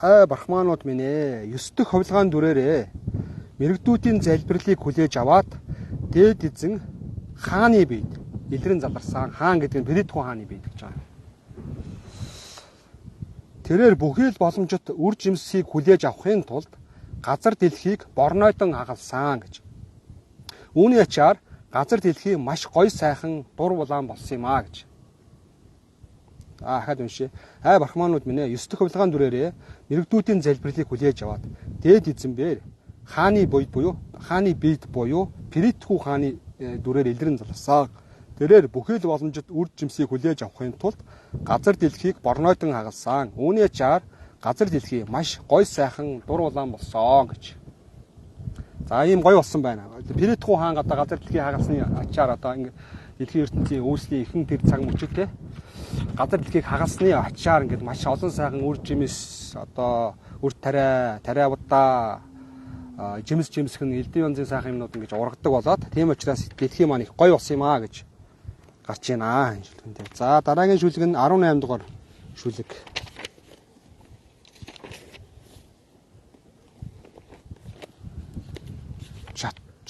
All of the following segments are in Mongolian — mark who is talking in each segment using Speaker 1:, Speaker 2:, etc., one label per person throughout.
Speaker 1: Ай брахманууд минь ээ, 9 дэх хувилгаан дүрээрээ мэрэгдүүдийн залбирлыг хүлээж аваад дээд эзэн хааны биед илрэн заларсан. Хаан гэдэг нь Притхүү хааны бие гэж байгаа. Тэрээр бүхий л боломжит үр жимсийг хүлээж авахын тулд газар дэлхийг борнойдон хагалсан гэж. Үүний ачаар газар дэлхий маш гоё сайхан дур булаан болсон юм а гэж. Ахаад уншия. Ай брахманууд минь ээ, 9 дэх хувилгаан дүрээрээ мэрэгдүүдийн залбирлыг хүлээж аваад дээд эзэн бээр хааны буйд буюу хааны биед буюу Притхүү хааны дүрээр илрэн заларсан. Тэрээр бүхий л боломжит үр жимсийг хүлээж авахын тулд газар дэлхийг борнойдон хагалсан. Үүний ачаар газар дэлхий маш гоё сайхан дур улаан болсон гэж. За ийм гоё болсон байна. Притхүү хаан одоо газар дэлхийг хагалсны ачаар одоо ингэ дэлхийн ертөнцийн үүслийн ихэнх тэр цаг мөчид газар дэлхийг хагалсны ачаар ингээд маш олон сайхан үр жимс одоо үр тариа, тариа будаа, жимс жимсхэн элдв янзын сайхан юмнууд ингэж ургадаг болоод тийм учраас дэлхийн маань их гоё болсон юм аа гэж гарч байна энэ шүлгэн дээр. За дараагийн шүлэг нь 18 дугаар шүлэг.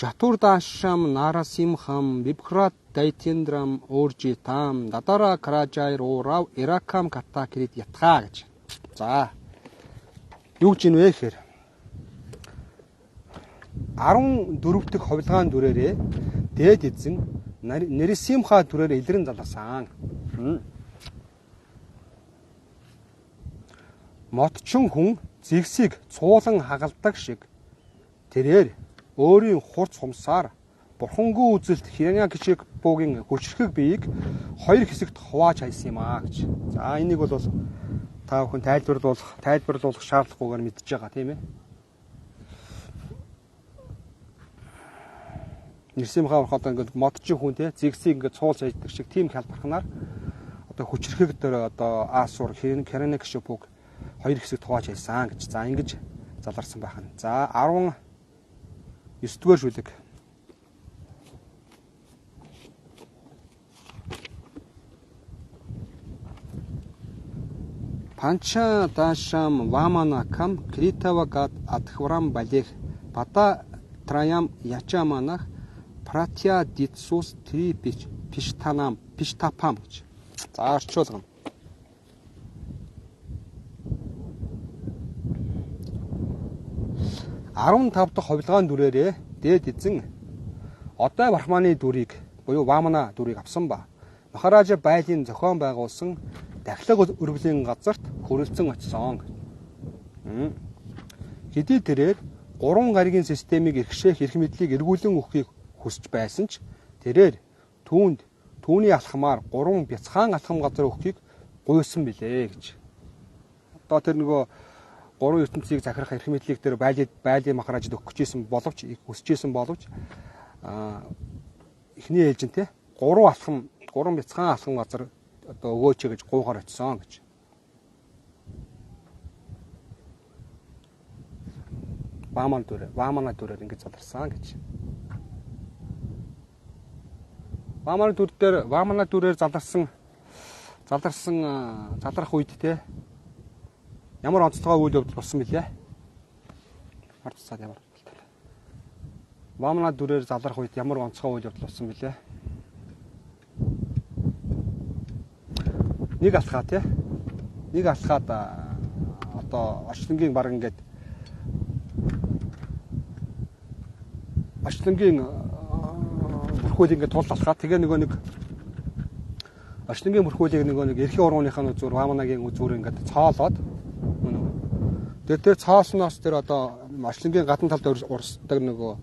Speaker 1: Чатурдашам Нарасимхам Вибхрат Дайтендрам Оржитам Дадара Каражайр Урав Иракам Катакрит ятха гэж. За юу гэж ин вэ гэхээр 14 дэх хувилгаан дүрээрээ дээд эзэн Нэрсимха дүрээр илрэн заларсан. Модчин хүн зэгсийг цуулан хагалдаг шиг тэрээр өөрийн хурц хумсаар бурхангүй үзэлт Хираньякашипугийн хүчрхэг биеийг хоёр хэсэгт хувааж хайсан юм аа гэж. За энийг бол та бүхэн тайлбарлуулах шаардлагагүйгээр мэдж байгаа тийм ээ. Нэрсимхаа ороход ингээд модчин хүн те зэгсийг ингээд цуулж хайдаг шиг тийм хялбарханаар одоо хүчрхэг дээр одоо Асур Хираньякашипуг хоёр хэсэгт хувааж хайсан гэж. За ингэж заларсан байх нь. За 19 дугаар шүлэг. Панча дашам ваманакам критавагат адхврам балех бада траям ячаманах пратя дитсус три пиштанам пиштапам гэж. За орчуулгана. 15 дахь хувилгаан дүрээрээ дээд эзэн одоо брахманы дүрийг буюу Вамана дүрийг авсан ба Махаража байлын зохион байгуулсан дахлага өргөлийн газарт хөрөлцөн очсон. Хэдий тэрээр 3 гаригийн системийг эрхшээх эрх мэдлийг эргүүлэн өгөхийг хүсэж байсан ч тэрээр түүнд түүний алхмаар 3 бяцхан алхам газар өгөхийг гуйсан билээ гэж. Одоо тэр нөгөө гурван ертөнцийг захирах эрх мэдлийг тэр байлын махаражид өгөх гэжсэн боловч хүсэжсэн боловч эхний ээлжин те 3 бяцхан алхам газар одоо өгөөч гэж гуйхаар очисон гэж. Вамана дүрээр ингэж заларсан гэж. Вамана дүр дээр Вамана дүрээр заларх үед те ямар онцлогоо үйл явдал болсон бэлээ? Ард цаад ямар болтой. Вамана дүрээр залрах үед ямар онцгой үйл явдал болсон бэлээ? Нэг алхаа тий. Нэг алхаад одоо орчлонгийн баг ингээд орчлонгийн бүрхүүл ингээд тул алхаа. Тэгээ нөгөө нэг орчлонгийн бүрхүүлийг нөгөө нэг эрхийн ургууныхаа үзүүр Ваманагийн үзүүр ингээд цоолоод тэр цоолсноос тэр одоо орчлонгийн гадна талд урсдаг нөгөө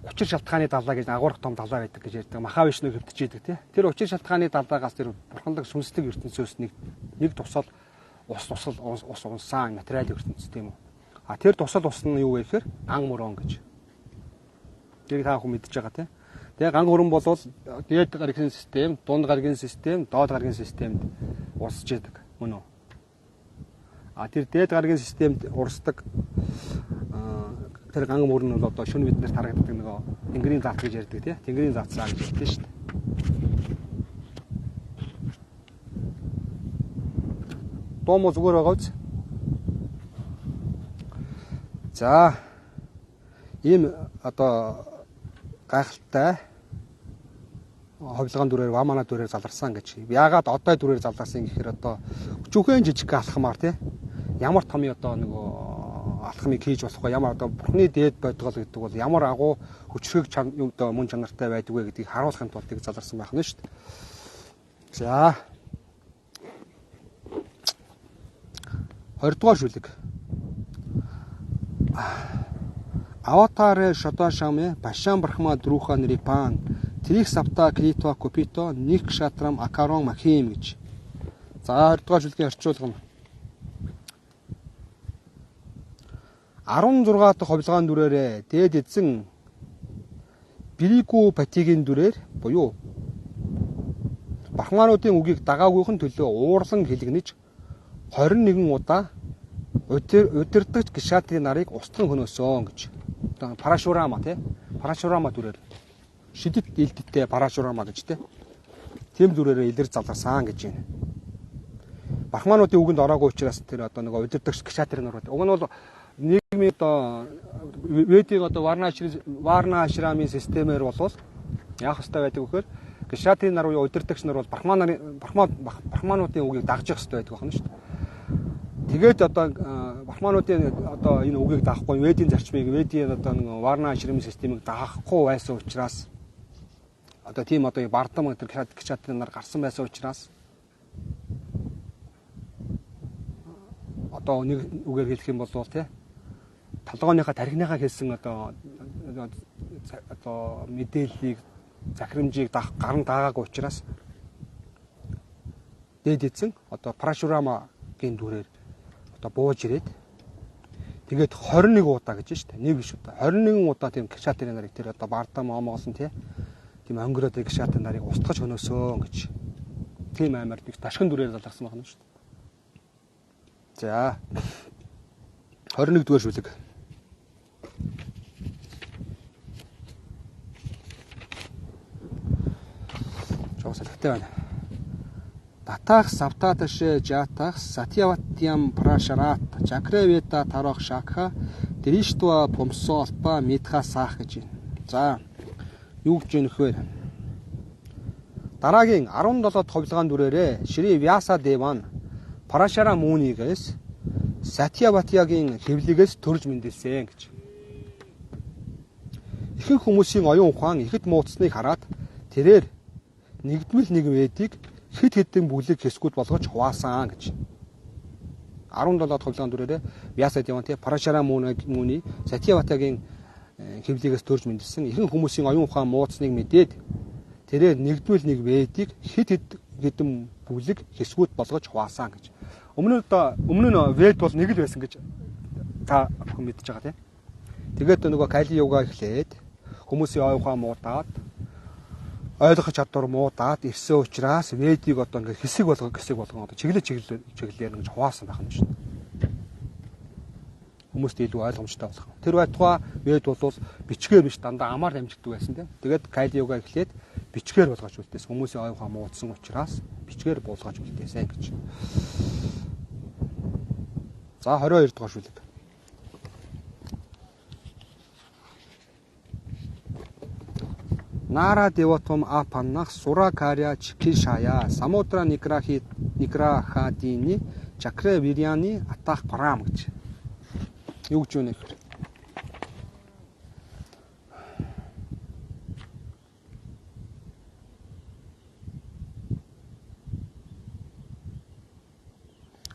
Speaker 1: учир шалтгааны далаа гэж агуурах том далаа байдаг гэж ярьдаг. Махавишныг хэвтэж идэг тий. Тэр учир шалтгааны далаагаас тэр бурханлаг сүнслэг ертөнцөөс нэг тусал ус унсан материал ертөнц тийм үү. А тэр тусал ус нь юу вэ гэхээр ган мөрөн гэж. Тэрийг та бүхэн мэдж байгаа тий. Тэгээ ган мөрөн бол дээд гаригийн систем, дунд гаригийн систем, доод гаригийн системд урсж идэг. Мөн үү? А тэр дээд гаригийн системд урсдаг тэр ган мөр нь бол одоо шөнө биднэрт харагддаг нөгөө тэнгэрийн заат гэж ярьдаг тий. Тэнгэрийн заатсаа гэж ярьдаг шүү дээ. Дуу муу зүгээр байгаа үз. За ийм одоо гайхалтай ховлогоон дүрээр Вамана дүрээр заларсан гэж. Яагаад одоо дүрээр заларсан гэхээр одоо өчүүхэн жижиг алхмаар тий ямар том одоо нөгөө алхмыг хийж болохгүй, ямар одоо бурхны дээд бодгол гэдэг бол ямар агуу хүчрэг одоо мөн чанартай байдаг вэ гэдгийг харуулахын тулд тийг заларсан байх нь шүү дээ. За 20 дугаар шүлэг. Аватар Шодошаме Башан Брахма Друха Нрипан Трих Сапта Критва Копито Ник Шатрам Акарон Махим гэж. За 20 дугаар шүлгийн орчуулга нь 16 дахь ховлогоон дүрээрээ дээд эзэн Брику Патигийн дүрээр буюу Брахмануудын үгийг дагаагүйхэн төлөө уурлан хилэгнэж 21 удаа удирдагч Гишатрийн нарыг устган хөнөөсөн гэж. Одоо Парашурама тий. Парашурама дүрээр шидэт илдэттэй Парашурама гэж тий. Тийм дүрээрээ илэр залгарсан гэж байна. Брахмануудын үгэнд ороогүй учраас тэр одоо нөгөө удирдагч Гишатрийн нар. Уг нь бол нийгмийн одоо Ведийн одоо Варна ашрамын системээр болвол яах ёстой байдаг вэхээр Гишатрийн нар буюу удирдагч нар бол Брахмануудын үгийг дагж явах ёстой байдаг байна шүү дээ. Тэгээд одоо Брахмануудын одоо энэ үгийг даахгүй, Ведийн зарчмыг, Ведийн одоо нэг Варна ашрамын системийг даахгүй байсан учраас одоо тийм одоо бардам тэр Гишатрийн нар гарсан байсан учраас одоо нэг үгээр хэлэх юм бол тий толгооныхаа тархиныхаа хэлсэн одоо мэдээллийг захирамжийг гарan даагаагүй учраас дээд эзэн одоо Парашурамагийн дүрээр одоо бууж ирээд тэгээд 21 удаа гэж шүү дээ. Нэг биш удаа. 21 удаа тийм Гишатрийн нарыг тэр одоо бардам омоолсон тий тийм өнгөрөөд Гишатрийн нарыг устгаж хөнөөсөн гэж. Тийм аймаар нэг ташгин дүрээр залгасан байна шүү дээ. За 21 дугаар шүлэг. Жоо салхитай байна. Татах Савтаташе Жатах Сатьяватьям Прашарат Чакравета Тарох Шакха Дриштва Пумсо Алпа Митха Сах гэж байна. За юу гэж юм нөхөр? Дараагийн 17 дахь ховлогоон дүрээрээ Шри Вяса Деван Парашара Мунигээс Сатьяватьягийн хэвлэгээс төрж мэндэлсэн гэж. Ихэнх хүмүүсийн оюун ухаан ихэд мууцсныг хараад тэрээр нэгдмэл нэг Ведийг хэд хэдэн бүлэг хэсгүүд болгож хуваасан гэж. 17 дахь ховлогоон дүрээрээ Вяса Деван тий Парашара Муни Сатьяватагийн хэвлэгээс төрж мэндэлсэн. Ихэнх хүмүүсийн оюун ухаан мууцсныг мэдээд тэрээр нэгдмэл нэг Ведийг хэд хэдэн бүлэг хэсгүүд болгож хуваасан гэж. Өмнө нь Вед бол нэг л байсан гэж та бүхэн мэдж байгаа тийм. Тэгээд нөгөө Кали юга эхлээд хүмүүсийн оюун ухаан муудаад ойлгох чадвар муудаад ирсэн учраас Ведийг одоо ингээд хэсэг болгон одоо чиглэлээр ингэж хуваасан байх нь шүү дээ. Хүмүүст илүү ойлгомжтой болох. Тэр байтугай Вед бол бичгээр биш дандаа амаар дамжигддаг байсан тийм. Тэгээд Кали юга эхлээд бичгээр болгож үлдээсэн. Хүмүүсийн оюун ухаан муудсан учраас бичгээр болгож үлдээсэн гэж. За 22 дугаар шүлэг. Нара Деватум Апаннах Суракаря Чикишая Самудра Никрахи Никрахадини Чакре Вирьяни Атах Парам гэж. Юу гэж юу нөхөр?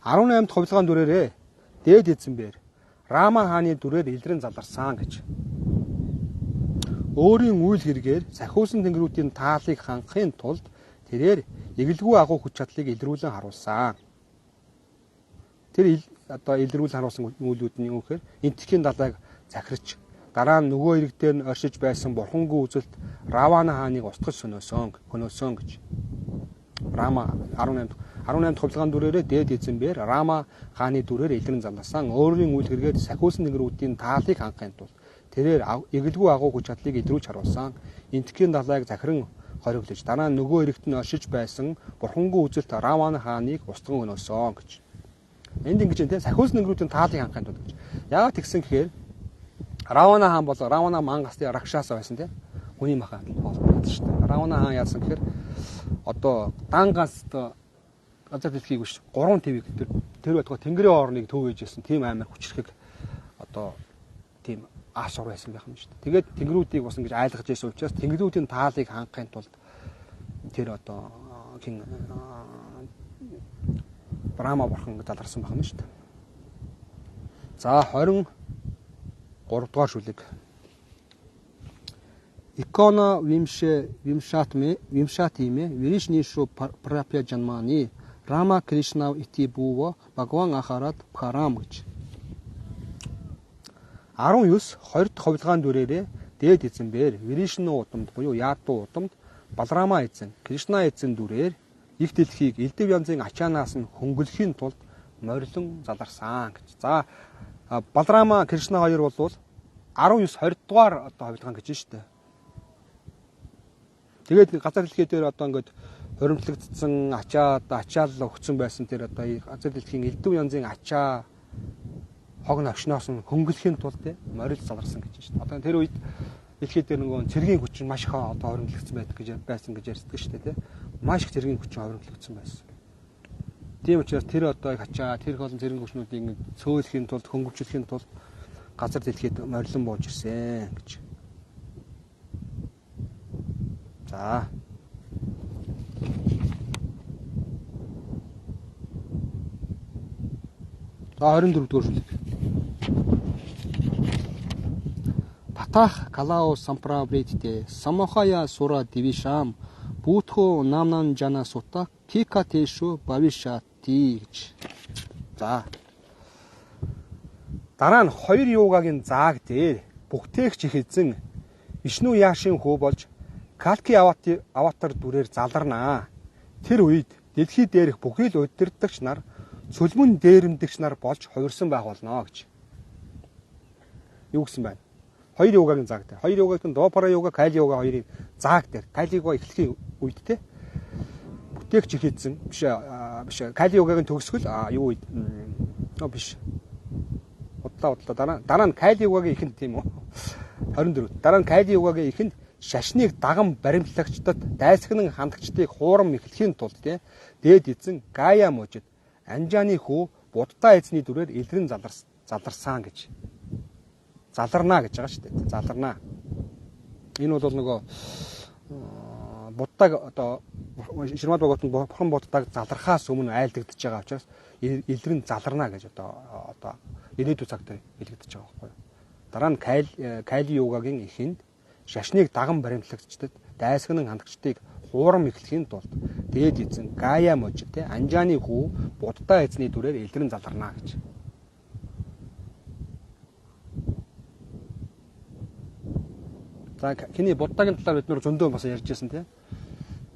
Speaker 1: 18 дахь ховлогоон дүрээрээ дээд эзэн бээр Рама хааны дүрээр илрэн заларсан гэж. Өөрийн үйл хэрэгээр сахиусан тэнгэрүүдийн таалыг хангахын тулд тэрээр эгэлгүй агуу хүч чадлыг илрүүлэн харуулсан. Тэр одоо илрүүлэн харуулсан үйлүүд нь юу гэхээр Энтхийн далайг захирч дараа нь нөгөө ирэг дээр нь оршиж байсан бурхангүй үзэлт Равана хааныг устгаж хөнөөсөн гэж. Рама 18 дахь ховлогоон дүрээрээ дээд эзэн бээр Рама хааны дүрээр илрэн заларсан. Өөрийн үйл хэрэгээр сахиусан тэнгэрүүдийн таалыг хангахын тулд тэрээр эгэлгүй агуу хүч чадлыг илрүүлж харуулсан. Энтхийн далайг захиран хориглож дараа нь нөгөө ирэгт нь оршиж байсан бурхангүй үзэлт Равана хааныг устган хөнөөсөн гэж. Энд ингэж юм те сахиус нэнгэрүүдийн таалыг хангахын тулд гэж. Яагаад тэгсэн гэхээр Равана хаан бол Равана мангасны ракшаса байсан те. Хүний махан хоолтой шүү дээ. Равана хаан яасан гэхээр одоо дангаас одоо газар дэлхийг биш 3 твийг тэр байтугай тэнгэрийн орныг төв ээжсэн тийм амар хүчрхэг одоо тийм асуур байсан байх юм шүү дээ. Тэгээд тэнгэрүүдийг бас ингэж айлгаж байсан учраас тэнгэрүүдийн таалыг хангахын тулд тэр одоо хин Брама бурхан заларсан байх юм шүү дээ. За 23 дугаар шүлэг. Икона вимше вимшатме вимшатиме виришнишу прапья жанмани Рама Кришна ити бува Бхагван ахарат Бхарам гэж. 19 20 дахь хувилгаан дүрээрээ дээд эзэн бээр Виришну удамд буюу Яду удамд Балрама эзэн Кришна эзэн дүрээр их дэлхийг элдв янзын ачаанаас нь хөнгөлөхийн тулд морилон заларсан гэж. За Балрама Кришна хоёр бол 19 20 дугаар одоо хувилгаан гэж байна шүү дээ. Тэгээд газар дэлхий дээр одоо ингээд хуримтлагдсан ачаа одоо ачаал өгцөн байсан тэр одоо газар дэлхийн элдв янзын ачаа хог навшноос нь хөнгөлөхийн тулд морил заларсан гэж байна шүү дээ. Одоо тэр үед дэлхий дээр нөгөө цэргийн хүчин маш их одоо хуримтлагдсан байдаг гэж байсан гэж ярьдаг шүү дээ, тий. Маш их цэргийн хүчин хуримтлагдсан байсан. Тийм учраас тэр одоо их ачаа тэр их олон цэргийн хүчнүүдийг ингээд цөөлөхийн тулд хөнгөвчлөхийн тулд газар дэлхийд морилон бууж ирсэн гэж. За. За 24 дугаар шүлэг. Татах Калао Самправритте Самохая Сура Дивишам Бутхо Намнан Жана Сута Кикатэшу Бавишати гэж. За. Дараа нь хоёр юугагийн зааг дээр бүхтээгч их эзэн Вишну Яшин хүү болж Калки аватар дүрээр заларнаа. Тэр үед дэлхий дээрх бүхий л удирдагч нар цөлмөн дээрэмдэгч нар болж хувирсан байх болно гэж. Юу гэсэн байна? Хоёр юугагийн зааг дээр. Хоёр юугагийн Дуапара юуга, Кали юуга хоёрын зааг дээр. Кали юуга эхлэхийн үед те. Бүтээгч их эзэн биш биш Кали юугагийн төгсгөл юу үед биш. Удлаа дараа нь Кали юугагийн эхэнд тийм үү? 24. Дараа нь Кали юугагийн эхэнд шашныг даган баримтлагчдад дайсагнан хандагчдыг хуурам эхлэхийн тулд те дээд эзэн Гая мужид Анжааны хүү Будда эзний дүрээр илрэн заларсан гэж. Заларнаа гэж байгаа шүү дээ. Заларнаа. Энэ бол нөгөө Буддаг одоо Шримад Бхагаватанд бурхан Буддаг залрахаас өмнө айлдагдж байгаа учраас илрэн заларнаа гэж одоо ирээдүйн цаг дээр хэлэгдэж байгаа байхгүй юу. Дараа нь Кали юугагийн эхэнд шашныг даган баримтлагчдад дайсагнан хандагчдыг хуурам эхлэхийн тулд дээд эзэн Гая мужид те Анжааны хүү Будда эзний дүрээр илрэн заларнаа гэж. За хиний Буддагийн талаар бид нөр зөндөө бас ярьж байсан те.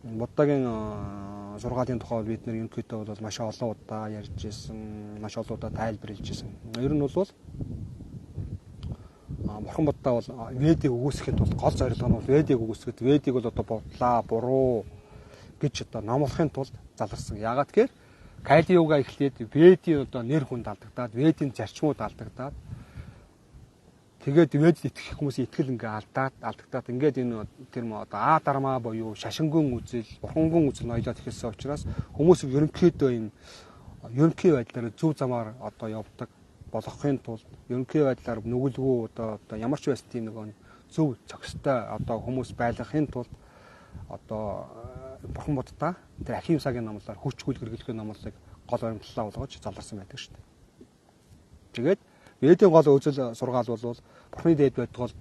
Speaker 1: Буддагийн сургаалын тухай бид нэр ерөнхийдөө бол маш олон удаа ярьж байсан, маш олон удаа тайлбарлаж байсан. Ер нь бол Бурхан Будда бол Ведийг үгүйсгэхийн тулд гол зорилго нь бол Ведийг үгүйсгэхэд Ведийг бол одоо бодлаа, буруу гэж одоо номлохын тулд заларсан. Яагаад тэгэхээр Кали юга эхлээд Ведийн одоо нэр хүнд алдагдаад, Ведийн зарчмууд алдагдаад тэгээд Ведд итгэх хүмүүсийн итгэл ингээ алдагдаад ингээд энэ тэр одоо А дарма буюу шашингүн үзэл, бурхангүн үзэл ноёлоод эхэлсэн учраас хүмүүс ерөнхийдөө юм ерөнхий байдлаар зөв замаар одоо явдаг болгохын тулд ерөнхий байдлаар нүгэлгүй одоо ямар ч байсан тийм нэг зөв зохистой одоо хүмүүс байлгахын тулд одоо бурхан Будда тэр Ахимсагийн номлоор хүч хүл гэргэлэхийн номлолыг гол баримтлалаа болгож заларсан байдаг шүү дээ. Тэгээд Ведийн гол үзэл сургаал бол бурханы дээд байтугал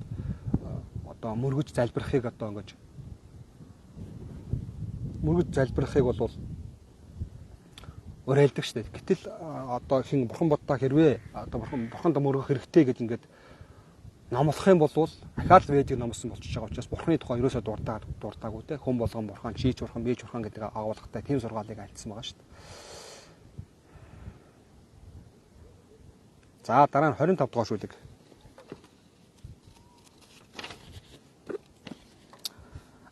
Speaker 1: одоо мөргөж залбирахыг одоо ингэж мөргөж залбирахыг бол уриалдаг шүү дээ. Гэтэл одоо хин бурхан Будда хэрвээ одоо бурханд мөргөх хэрэгтэй гэж ингээд номлох юм бол ахаад Ведийг номлосон болчихж байгаа учраас бурханы тухай ерөөсөө дурдаагүй те хүн болгон бурхан, чийч бурхан, бийч бурхан гэдэг агуулгатай тийм сургаалыг альцсан байгаа шүү дээ. За дараа нь 25 дугаар шүлэг.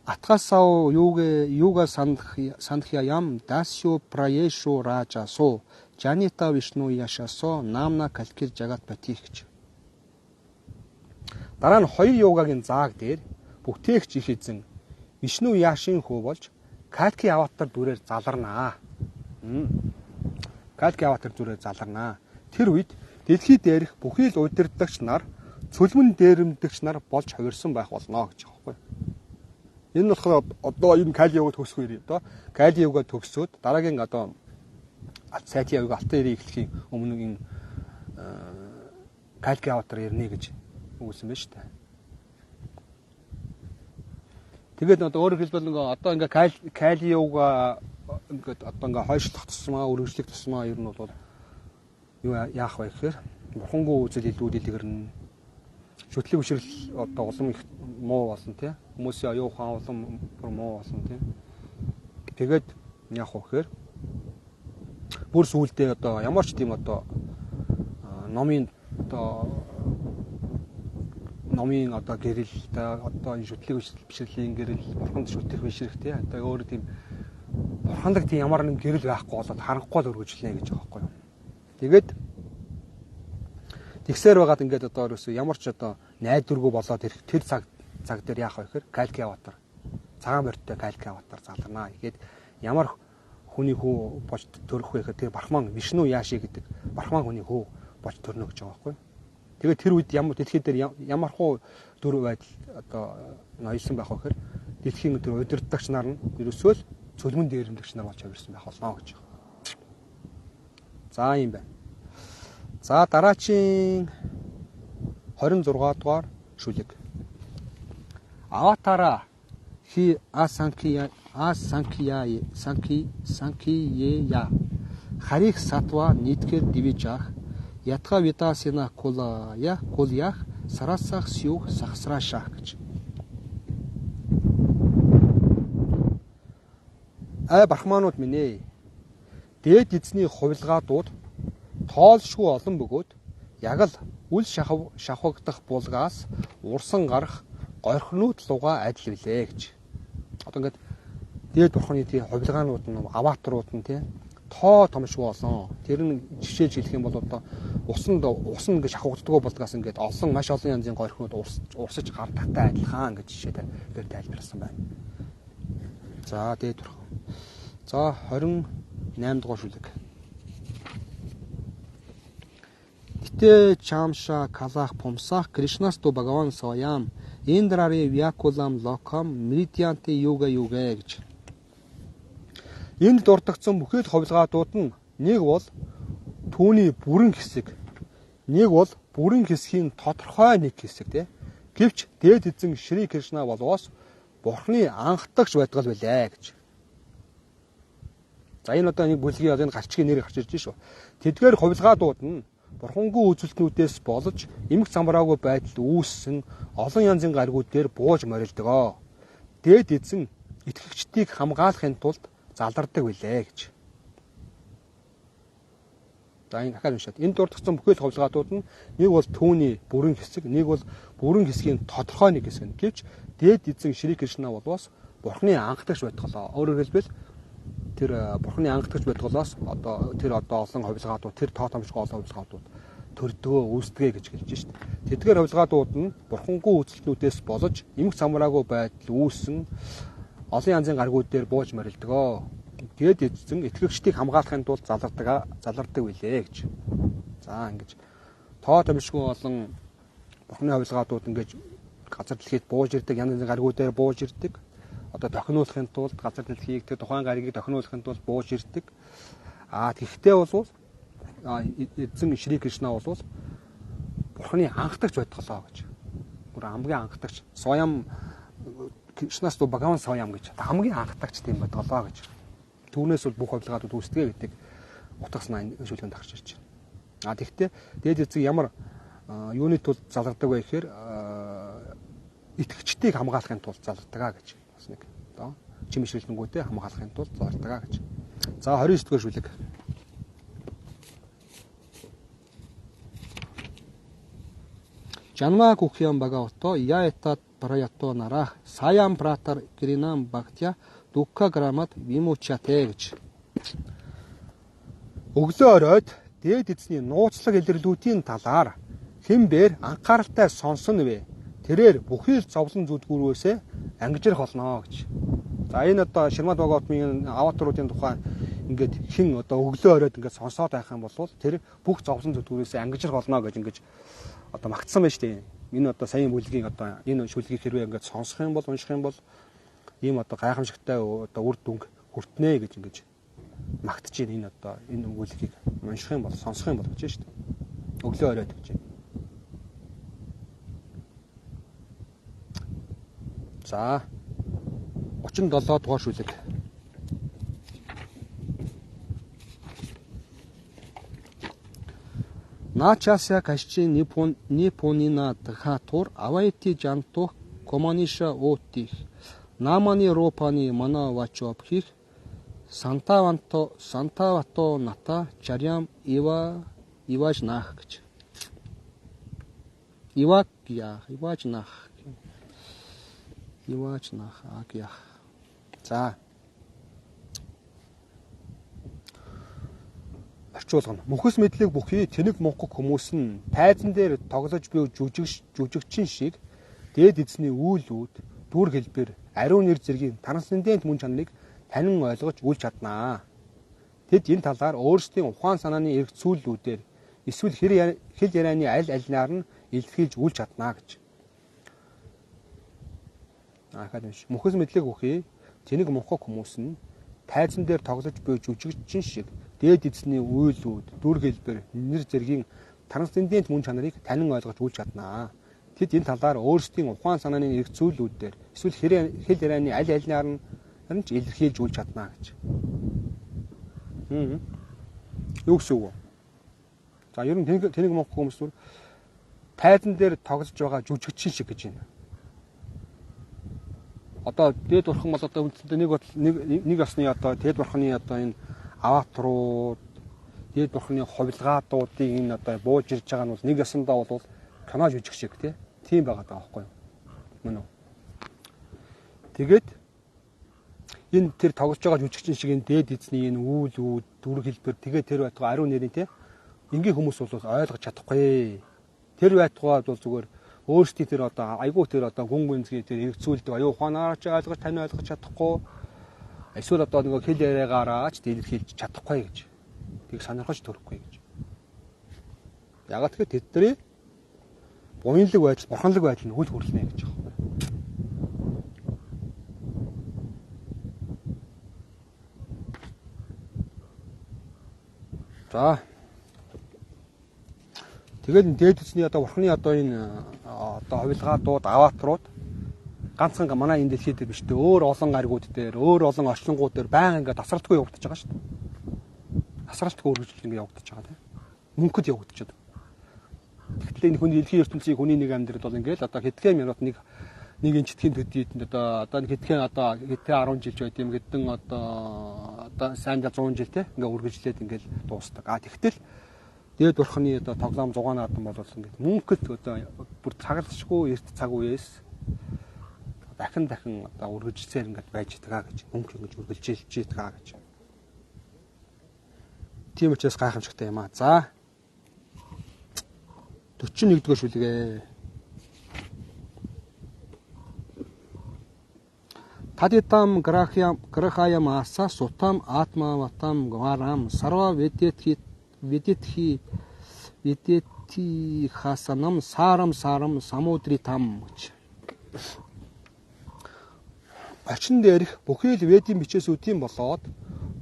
Speaker 1: Атгасав юуга сандхьям дасю праешу ражасу Жанита Вишну Яшасо Намна Калкир Жагат Патих гэж. Дараа нь хоёр югагийн зааг дээр бүтээгч их эзэн Вишну Яшийн хүү болж Калки аватар дүрээр заларнаа. Калки аватар дүрээр заларнаа. Тэр үед дэлхий дээрх бүхий л удирдагч нар цөлмөн дээрэмдэгч нар болж хувирсан байх болно гэж байгаа байхгүй. Энэ нь болохоор одоо энэ Кали юга төгсөх үе одоо Кали юга төгсөөд дараагийн одоо Сати юга алтан эрийг эхлэхийн өмнө энэ Калки аватар ирнэ гэж үгүйсэн байна шүү дээ. Тэгээд одоо өөрөөр хэлбэл ингээ одоо ингээ Кали юга ингээд одоо ингээ хойшлох тусмаа өргөжлөх тусмаа ер нь бол юу яах вэ гэхээр бурхангүй үзэл илүү дэлгэрнэ. Шүтлэг бишрэл одоо улам их муу болсон тий. Хүмүүсийн оюун ухаан улам бүр муу болсон тий. Тэгээд яах вэ гэхээр бүр сүүлдээ одоо ямар ч тийм одоо номын одоо гэрэл одоо энэ шүтлэг бишрэлийн гэрэл, бурханд шүтэх бишрэх тий. Одоо өөр тийм бурхандаг тийм ямар нэгэн гэрэл байхгүй болоод харанхуй л өргөжлөнэ гэж байгаа байхгүй юу. Тэгээд тэгсээр байгаад ингээд одоо ерөөсөө ямар ч одоо найдваргүй болоод ирэх тэр цаг дээр яах вэ гэхээр Калки аватар цагаан морьтой Калки аватар заларнаа. Тэгээд ямар хүний хүү болж төрөх вэ гэхээр тэр Брахман Вишну Яши гэдэг Брахман хүний хүү болж төрнө гэж байгаа байхгүй. Тэгээд тэр үед ямар дэлхий дээр ямар хуу дүр байдал одоо ноёлсон байх вэ гэхээр дэлхийн тэр удирдагч нар нь ерөөсөө л цөлмөн дээрэмдэгч нар болж хувирсан байх болно гэж. За юм байна. За дараачийн 26 дугаар шүлэг. Аватара хи асанкия асанкия санки санкиея харих сатва нийтгэр дивижах ятга видасина кулая кулях сарасах сюх сахсрашах гэж. Ай брахманууд минь ээ. Дээд эзний хувилгаадууд тоолшгүй олон бөгөөд яг л үл шавхагдах булгаас урсан гарах горхинууд лугаа адил билээ гэж. Одоо ингээд дээд бурхны тий хувилгаанууд нь аватарууд нь тий тоо томшгүй олон. Тэр нь жишээлж хэлэх юм бол одоо усан ингээд шавхагддаггүй болдгоос ингээд олон маш олон янзын горхинууд урсаж гардагтай адилхан гэж жишээгээр тайлбарласан байна. За дээд бурхан. За 28 дугаар шүлэг. Ите чамша калах пумсах Кришнасту Бхагаван Своям Индрари Вякулам Локам Мритянти Юга Юга гэж. Энд дурдгдсан бүхэл хувилгаадууд нь нэг бол түүний бүрэн хэсэг, нэг бол бүрэн хэсгийн тодорхой нэг хэсэг тий. Гэвч дээд эзэн Шри Кришна болоос Бурхны анхдагч байдгал билээ гэж. За энэ одоо нэг бүлгийн одоо энэ гарчгийн нэр гарч ирж шүү. Тэдгээр хувилгаадууд нь бурхангүй үзүүлэлтнүүдээс болж эмх замраагүй байдалд үүссэн олон янзын гаригууд дээр бууж морилдог. Дээд эзэн итгэгчдийг хамгаалахын тулд залардаг билээ гэж. За энэ дахиад уншаад. Энэ дурдгдсан бүхэл хувилгаадууд нь нэг бол түүний бүрэн хэсэг, нэг бол бүрэн хэсгийн тодорхой нэг хэсэг. Гэвч дээд эзэн Шри Кришна болоос Бурхны анхдагч байтгалаа. Өөрөөр хэлбэл тэр Бурхны анхдагч байтгалаас одоо тэр одоо олон хувилгаадууд, тэр тоо томшгүй олон хувилгаадууд төрдгөө, үүсдэгэ гэж хэлж шít. Тэдгээр хувилгаадууд нь бурхангүй үзэлтнүүдээс болж эмх замраагүй байдал үүссэн олон янзын гаригууд дээр бууж морилдог. Дээд эзэн итгэгчдийг хамгаалахын тулд залардаг билээ гэж. За ингэж тоо томшгүй олон бурхны хувилгаадууд ингэж газар дэлхийд бууж ирдэг, янз янзын гаригууд дээр бууж ирдэг. Одоо тохируулахын тулд газар дэлхийг тэр тухайн гаригийг тохируулахын тулд бууж ирдэг. Аа тэгэхдээ бол эзэн Шри Кришна бол бурхны анхдагч байтгалаа гэж. Бүр хамгийн анхдагч. Своям Кришнаас Бхагаван Своям гэж хамгийн анхдагч тийм байтгалаа гэж. Түүнээс бол бүх хувилгаадууд үүсдэг гэдэг утга санаа шүлгэнд гарч ирж байна. А тэгэхдээ дээд эзэн ямар юуны тулд залгардаг вэ гэхээр итгэгчдийг хамгаалахын тулд залгардаг а гэж. Бас нэг одоо чимэшгэлэнгүүтээ хамгаалахын тулд залгардаг а гэж. За 29 дугаар шүлэг. Жанма Кукьям Бхагавато Яэтат Праято Нарах Саям Пратар Киринам Бхактя Дукка Грамат Вимучате гэж. Өглөө оройд дээд эзний нууцлаг илэрлүүдийн талаар хинбэр анхааралтай сонсон вэ? Тэрээр бүхий л зовлон зүдгүүрөөсөө ангижрах болно гэж. За энэ одоо Шримад Бхагаватмын аватаруудын тухай ингээд хэн одоо өглөө оройд ингээд сонсоод байх юм бол тэр бүх зовлон зүдгүүрээсээ ангижрах болно гэж ингээд одоо магтсан байж тээ. Энэ одоо саяын бүлгийн одоо энэ шүлгийг хэрвээ ингээд сонсох юм бол унших юм бол ийм одоо гайхамшигтай одоо үр дүнг хүртнэ гэж ингэж магтаж байна. Энэ одоо энэ бүлгийг унших юм бол сонсох юм бол гэж шүү дээ. Өглөө оройд гэж. За 37 дугаар шүлэг. Начасya кашчи нипонина дхатур авайти жантух команиша отих намани ропани мана вачопхих сантаванто сантавато ната чарям ива иваж нах гэж. Ивак я иваж нах. Иваж нах ак я. За орчуулгана. Мөхөс мэдлэг бүхий тэнэг мунхаг хүмүүс нь тайзан дээр тоглож буй жүжигчин шиг дээд эзний үйл үүд, дүр хэлбэр, ариун нэр зэргийн трансцендент мөн чанарыг танин ойлгож үл чаднаа. Тэд энэ талаар өөрсдийн ухаан санааны эргцүүллүүдээр эсвэл хэл ярианы аль альнаар нь илэрхийлж үл чаднаа гэж. Ахаад биш. Мөхөс мэдлэг бүхий тэнэг мунхаг хүмүүс нь тайзан дээр тоглож буй жүжигчин шиг дээд эзний үйл үүд, дүр хэлбэр, нэр зэргийн трансцендент мөн чанарыг танин ойлгож үл чаднаа. Тэд энэ талаар өөрсдийн ухаан санааны эргцүүллүүдээр эсвэл хэл ярианы аль альнаар нь ч илэрхийлж үл чаднаа гэж. Юу гэсэн үг вэ? За ер нь тэнэг мунхаг хүмүүс түр тайзан дээр тоглож байгаа жүжигчин шиг гэж байна. Одоо дээд бурхан бол одоо үндсэндээ нэг осны одоо дээд бурханы одоо энэ аватарууд, дээд бурханы хувилгаадуудыг энэ одоо бууж ирж байгаа нь бол нэг ясандаа бол кино жүжиг шиг тийм байгаа даа байхгүй юу? Мөн үү? Тэгээд энэ тэр тоглож байгаа жүжигчин шиг энэ дээд эзний энэ үйл үүд, дүр хэлбэр тэгээд тэр байтугай ариун нэрийн тий энгийн хүмүүс бол ойлгож чадахгүй. Тэр байтугай бол зүгээр өөрсдийн тэр одоо айгүй тэр одоо гүн гүнзгий тэр эргцүүлдэг аюу ухаанаар ч ойлгож тань ойлгож чадахгүй. Эсвэл одоо нөгөө хэл яриагаараа ч илэрхийлж чадахгүй гэж. Тийг сонирхож төрөхгүй гэж. Ягаад тэгэхээр тэдний буянлаг байдал, бурханлаг байдал нь үл хөрлөнө гэж байгаа юм. За. Тэгээд дээд эзний одоо бурхны одоо энэ одоо хувилгаадууд, аватарууд ганцхан манай энэ дэлхий дээр биш дээ. Өөр олон гаригууд дээр, өөр олон орчлонгууд дээр байнга ингээд тасралтгүй явагдаж байгаа шүү дээ. Тасралтгүй үргэлжлэл ингээд явагдаж байгаа тийм. Мөнхөд явагдаж байгаа. Тэгтэл энэ хүний дэлхийн ертөнцийн хүний нэг амьдрал бол ингээд одоо хэдхэн минут нэг инчтгэн төдийд одоо хэдхэн одоо хэдхэн 10 жил ч байд юм хэдэн одоо сайн 100 жил те ингээд үргэлжлээд ингээд дуустдаг. А тэгтэл дээд бурхны одоо тоглоом 6 наадам бол ингээд мөнхөд одоо бүр цаглашгүй эрт цаг үеэс дахин дахин одоо үргэлжилсээр ингээд байж байгаа гэж мөнх ингэж үргэлжилж байгаа гэж. Тийм учраас гайхамшигтай юм аа. За 41-р шүлгээ. Тадитам грахаям аса сутам атмаватам гварам сарва ведетхи ведетхи ведети хасанам сарам сарам самудритам гэж. Очин дээрх бүхий л ведийн бичээсүүдийн болоод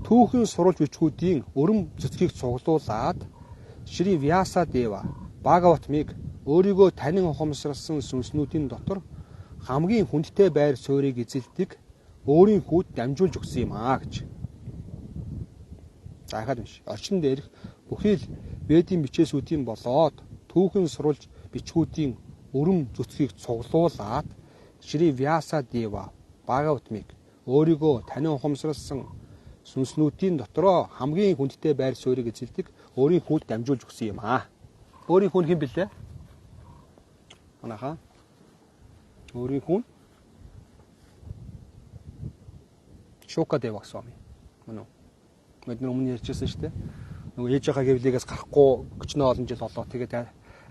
Speaker 1: түүхэн сурвалж бичгүүдийн өрөм цэцгийг цуглуулад Шри Вьяса Дева Бхагаватмыг өөрийгөө танин ухамсарласан сүнснүүдийн дотор хамгийн хүндтэй байр суурийг эзэлдэг өөрийн хүүд дамжуулж өгсөн юм аа гэж. За ахаад биш. Орчин дээрх бүхий л ведийн бичээсүүдийн болоод түүхэн сурвалж бичгүүдийн өрөм зүтгийг цуглуулад Шри Вьяса Дева Бхагаватмыг өөрийгөө танин ухамсарласан сүнснүүдийн дотроо хамгийн хүндтэй байр суурийг эзэлдэг өөрийн хүүд дамжуулж өгсөн юм аа. Өөрийн хүн хэн бэлээ? Манайхаа өөрийн хүн Шука Дева Свами. Мөн үү? Бид нар өмнө ярьжсэн шүү дээ. Нөгөө ээжийнхаа гэвлэгээс гарахгүй өчнөө олон жил болоо. Тэгээд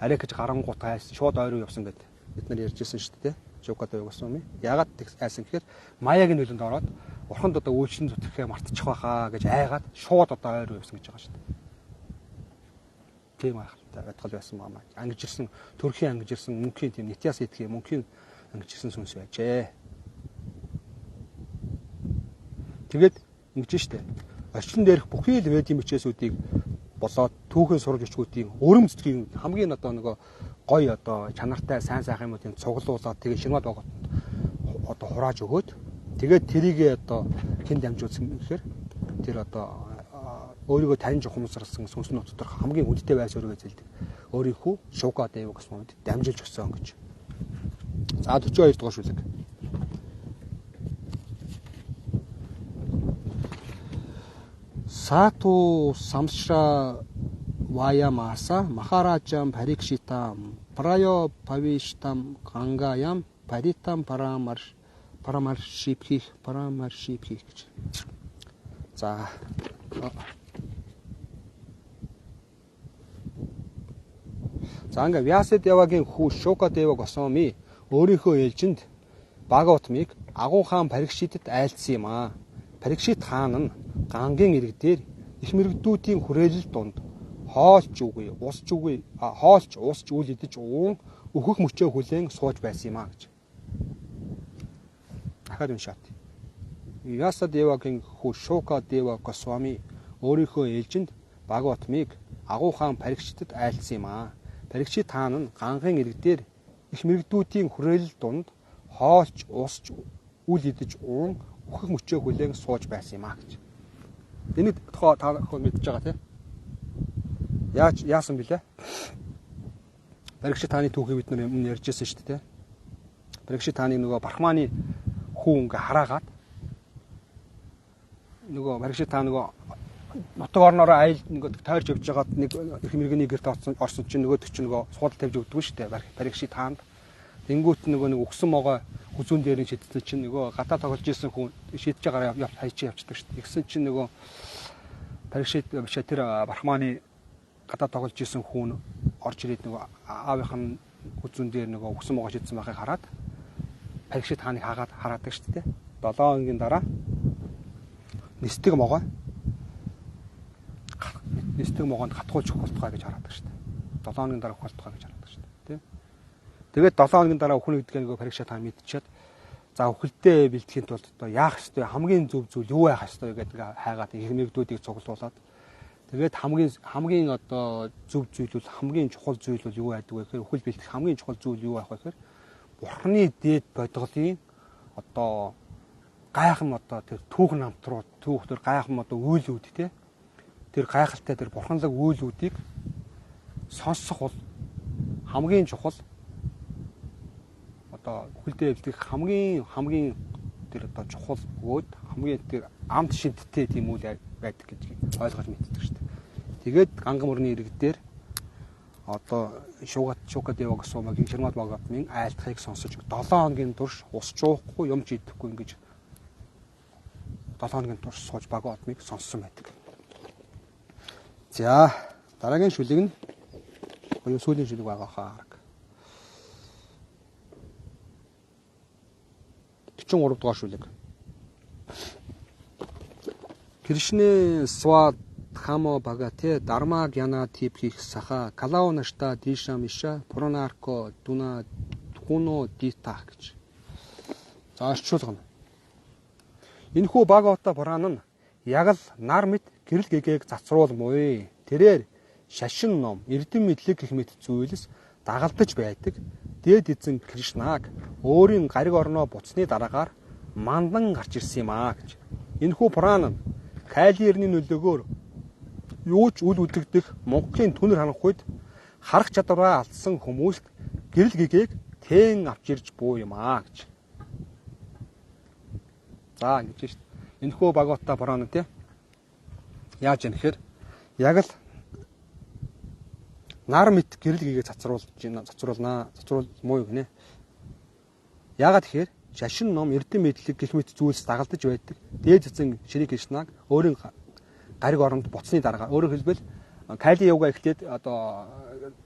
Speaker 1: арай гэж гарангуут айсан шууд ой руу явсан гэд бид нар ярьжсэн шүү дээ. Шукадева Госвами. Яагаад айсан гэхээр маягийн нөлөөнд ороод бурханд одоо үйлчлэн зүтгэхээ мартчих байхаа гэж айгаад шууд одоо ой руу явсан гэж байгаа шүү дээ. Тийм айхaltaй байтгал байсан байна. Ангижирсан, төрхийн ангижирсан мөнхийн тийм нитяс итгэе мөнхийн ангижирсан сүнс байжээ. Тэгээд ингэж штэ. Орчлон дээрх бүхий л ведийн бичээсүүдийг болоод түүхэн сурвалж өчгүүдийн өрөм зүтгийн хамгийн одоо нөгөө гоё одоо чанартай сайн сайхан юмуудыг цуглуулад тэгээ Шримад Бхагаватанд одоо хурааж өгөөд тэгээд тэрийгээ одоо хэн дамжуулсан гэхээр тэр одоо өөрийгөө таньж ухамсарласан сүнснүүд дотор хамгийн үнэтэй байс өөрийгөө зэлдэг. Өөрийнхөө Шукадева Госвамид дамжуулж өгсөн гэж. За 42 дугаар шүлэг. Сату самшра ваямаса махараджам парикшитам прайо павиштам гангаям паритам парамаршипхих гэж. За За ингээ Вясадевагийн хүү Шукадева Госвами өөрийнхөө ээлжинд Бхагаватмыг Агуу хаан Парикшитэд айлдсан юм аа. Парикшит хаан нь Гангийн ирэг дээр их мэрэгдүүдийн хүрээлэл дунд хоолч үгүй, усч үгүй, хоолч усч үл идэж уун өөхөх мөчөө хүлээн сууж байсан юм аа гэж. Дахиад уншаат. Вясадевагийн хүү Шукадева Госвами өөрийнхөө ээлжинд Бхагаватмыг Агуу хаан Парикшитэд айлдсан юм аа. Парикшит хаан нь Гангийн ирэг дээр их мэрэгдүүдийн хүрээлэл дунд хоолч усч үл идэж уун өөхөх мөчөө хүлээн сууж байсан юм аа гэж. Энийг тухай та бүхэн мэдж байгаа тийм. Яаж яасан бilé? Парикшит хааны түүхийг бид нар өмнө ярьж байсан шүү дээ. Парикшит хааны нөгөө Брахманы хүү ингээ хараагаад нөгөө Парикшит хаан нөгөө нутаг орноороо айл нөгөө тойрж явж байгаад нэг их мэрэгний гэрт орсон чинь нөгөөдөг чинь нөгөө суудал тавьж өгдөг шүү дээ. Парикшит хаанд. Тэнгүүт нөгөө нэг өгсөн могой хүзүүн дээр нь шидсэн чинь нөгөө гадаа тоглож исэн хүн шидэж байгаараа явж хайчи явчихдаг шүү дээ. Тэгсэн чинь нөгөө Парикшит биш тэр Брахманы гадаа тоглож исэн хүн орж ирээд нөгөө аавынх нь хүзүүн дээр нөгөө өгсөн могой шидсэн байхыг хараад Парикшит хааныг хаагаад хараадаг шүү дээ. 7 хоногийн дараа нисдэг могой нисдэг могоонд хатгуулж өгөх болтугай гэж хараадаг шүү дээ. 7 хоногийн дараа өгөх болтугай гэж хараадаг шүү дээ. Тийм. Тэгээд 7 хоногийн дараа өхнө гэдгээ нөгөө Парикшит хаан мэдчихэд за өхөлдөө бэлтгэхийн тулд одоо яах ёстой хамгийн зөв зүйл юу байх ёстой гэдэг хайгаад их мэрэгдүүдийг цуглуулад тэгээд хамгийн одоо зөв зүйл бол хамгийн чухал зүйл бол юу байдаг вэ гэхээр өхөл бэлтгэх хамгийн чухал зүйл юу байх вэ гэхээр Бурхны дээд бодголын одоо гайхан одоо тэр түүхэн намтрууд түүх төр гайхан одоо үйлүүд те тэр гайхалтай тэр бурханлаг үйлүүдийг сонсох бол хамгийн чухал одоо өхөлдөө бэлтгэх хамгийн тэр одоо чухал бөгөөд хамгийн тэр амт шинттэй тийм үйл байдаг гэж ойлгож мэддэг шүү дээ. Тэгээд Ганга мөрний ирэг дээр одоо Шукадева Госвамигийн Шримад Бхагаватмын айлтгахыг сонсож 7 хоногийн турш ус чуухгүй юм ч идэхгүй ингэж 7 хоногийн турш сууж Бхагаватмыг сонссон байдаг. За дараагийн шүлэг нь буюу сүүлийн шүлэг байгаа хаа. 43 дугаар шүлэг. Кришне Сват Хамо Бхагате Дарма Гьяна Типхих Саха Калао Нашта Диша Миша Пуранарко Дуна Хуно Дита гэж. За орчуулгана. Энэхүү Бхагавата Пуран нь яг л нар мэт гэрэл гэгээг цацруулмуй. Тэрээр шашин ном, эрдэм мэдлэг гэх мэт зүйлс дагалдаж байдаг. Дээд эзэн Кришнаг өөрийн гариг орноо буцсны дараагаар мандан гарч ирсэн юм аа гэж. Энэхүү Пуран нь Кали эртний нөлөөгөөр юу ч үл үлдэгдэх мунхгийн түнэр ханах үед харах чадвараа алдсан хүмүүст гэрэл гэгээг тэн авч ирж буу юм аа гэж. За ингэж шít. Энэхүү Бхагавата Пуран тий яаж юм гэхээр яг л нар мэт гэрэл гэгээ цацруулнаа. Цацруулмуу гинэ. Яагаад тэгэхээр шашин ном, эрдэм мэдлэг гэх мэт зүйлс дагалдаж байдаг. Дээд эзэн Шри Кришнаг өөрийн гариг оронд буцсны дараа өөрөөр хэлбэл Кали юга эхлээд одоо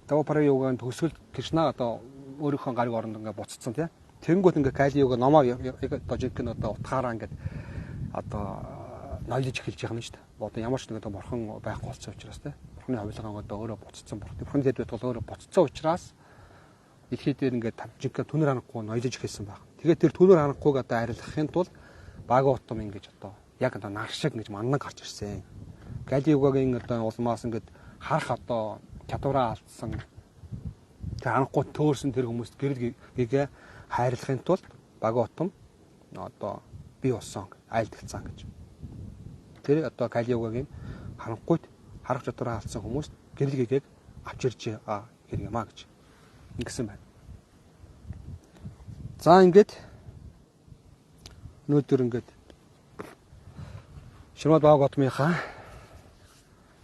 Speaker 1: Двапара югагийн төгсгөл Кришна одоо өөрийнхөө гариг оронд ингээ буцсан тий. Тэнгүүт ингээ Кали юга номоо одоо жинхэнэ одоо утгаараа ингээд одоо ноёлж эхэлж байгаа юм шүү дээ. Одоо ямар ч нэг одоо бурхан байхгүй болсон учраас тий. Бурханы хувилгаан одоо өөрөө буцсан, бурханы хэд байтал өөрөө буцсан учраас дэлхий дээр ингээд жинхэнэ түнэр ханахгүй ноёлж эхэлсэн баг. Тэгээд тэр түнэр ханахгүйг одоо арилгахын тулд Багаватам ингэж одоо яг одоо нар шиг ингэж маннан гарч ирсэн. Кали югагийн одоо улмаас ингээд харах одоо чадвараа алдсан, тэр ханахгүй төөрсөн тэр хүмүүст гэрэл гэгээ хайрлахын тулд Багаватам одоо бий болсон, айлдагцсан гэж. Тэр одоо Кали югагийн ханахгүйд харах чадвараа алдсан хүмүүст гэрэл гэгээг авч ирж байгаа хэрэг юм а гэж ингэсэн байна. За ингээд өнөөдөр ингээд Шримад Бхагаватмынхаа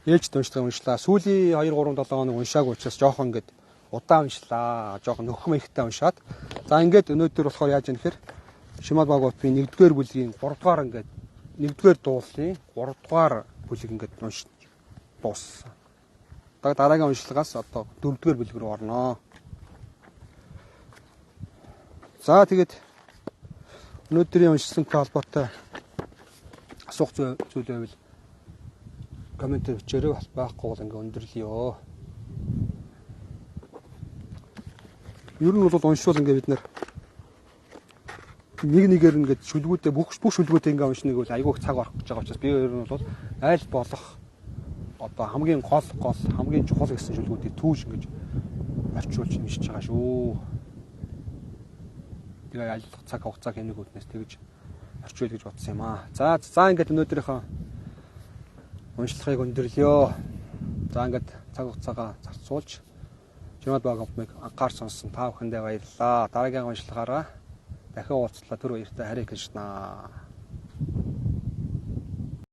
Speaker 1: ээлжид уншлагыг уншлаа. Сүүлийн 2 3 7 хоног уншаагүй учраас жоохон ингээд удаан уншлаа. Жоохон нөхөм ихтэй уншаад. За ингээд өнөөдөр болохоор яаж юм гэхээр Шримад Бхагаватмын 1-р бүлгийн 3-р ингээд 1-р дуулын 3-р бүлэг ингээд унш дууссан. Дараагийн уншлагаас одоо 4-р бүлэг рүү орноо. За тэгээд өнөөдрийн уншсантай холбоотой асуух зүйл байвал комментээр бичээрэй, байхгүй бол ингээ өндөрлөё. Ер нь бол уншвал ингээ бид нэр нэг нэгээр ингээд шүлгүүдээ бүх шүлгүүдээ ингээ уншныг бол айгүй их цаг орох гэж байгаа учраас би ер нь бол аль болох одоо хамгийн гол хамгийн чухал гэсэн шүлгүүдийг түүж ингэж орчуулж уншиж байгаа шүү. Тэгээ аль болох цаг хугацаа хэмнэх үүднээс тэгж орчуул гэж бодсон юм аа. За ингээд өнөөдрийнхөө уншлагыг өндөрлөё. За ингээд цаг хугацаагаа зарцуулж Шримад Бхагаватмыг анхаар сонссон та бүхэндээ баярлалаа. Дараагийн уншлагаараа дахин уулзлаа. Түр баяртай. Харе Кришна.